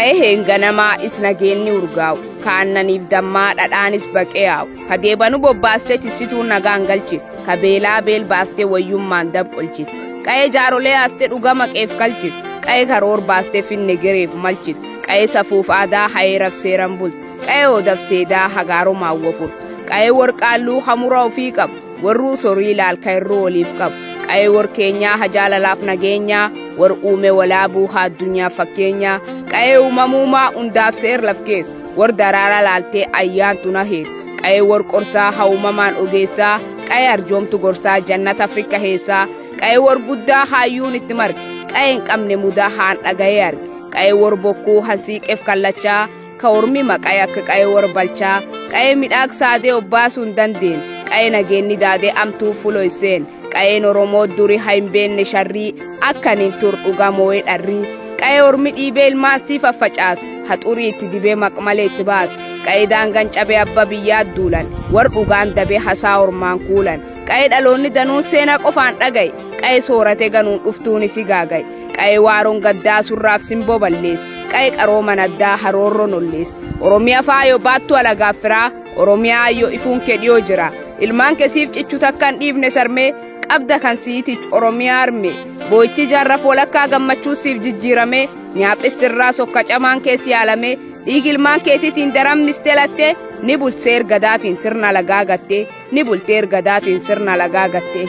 Qa'ee heenganamaa is nageenni urgaa'u, kaannaniif dammaa dhadhaanis baqee yaa'u, ka deebanu bobbaastee tissituun nagaan galchitu, ka beelaa beel baastee wayyummaan dab qolchitu, qa'ee jaarolee haastee dhuga maqeef kalchitu, qa'ee karoor baastee finne gereef malchitu, qa'ee safuuf aadaa hayeeraf seeran bultu, qa'ee odaf seedaa hagaarumaan wofurtu, qa'ee warqaalluu hamura ofii qabu, warruu sorii ilaal ka irruu waliif qabu, qa'ee warkeenyaa hajaalalaaf nageenyaa, war uume walaabuu haa addunyaa fakkeenyaa, qa'ee uumamuumaa hundaaf seer lafkeetu, war daraara laaltee ayyaantu na heetu, qa'ee war qorsaa haa uumamaan ogeessaa, qa'ee arjoomtu gorsaa jannata Afrika heessaa, qa'ee war guddaa haayyuun itti marge, qa'ee hin qabne mudaa haan dhaga'ee arge, qa'ee war bokkuu hansiiqeef kallachaa, ka ormi maqa'ee akka qa'ee war balchaa, qa'ee midhaagsaadee obbaasuu hin dandeenye, qa'ee nageenni daadee amtuu fulo iseen, qa'een Oromoo duri haa hin beenne sharrii, akkan hin tur dhugaa moo'ee dharrii, qa'ee ormi dhiibee ilmaan sii faffacaasa, haxurii itti dibee maqmalee itti baasa, qa'ee daangaan cabee abba biyyaa duulan, war dhugaan dabee hasaa ormaan kuulan, qa'ee dhaloonni danuun seenaa qofaan dhagaye, qa'ee soorate ganuun dhuftuun isi gaagaye, qa'ee waaroon gaddaa surraaf simboo balleesse, qa'ee qarooman addaa haroorroon olleesse. Oromiyaa faayoo baattuu alagaaf firaa, Oromiyaa ayyoo ifuun kee dhiyoo jira, ilmaan keesiif cichu takka hin dhiifne sarmee, qabda kan siitich Oromiyaa arme, boo'ichi jaarraf walakkaa gammachuu siif jijjiirame, nyaaphis irraa sokka camaan keessi yaalame, dhiigi ilmaan keetiitiin daran mistelatte, ni bultee ergadaatiin sirna lagaa gatte, ni bultee ergadaatiin sirna lagaa gatte.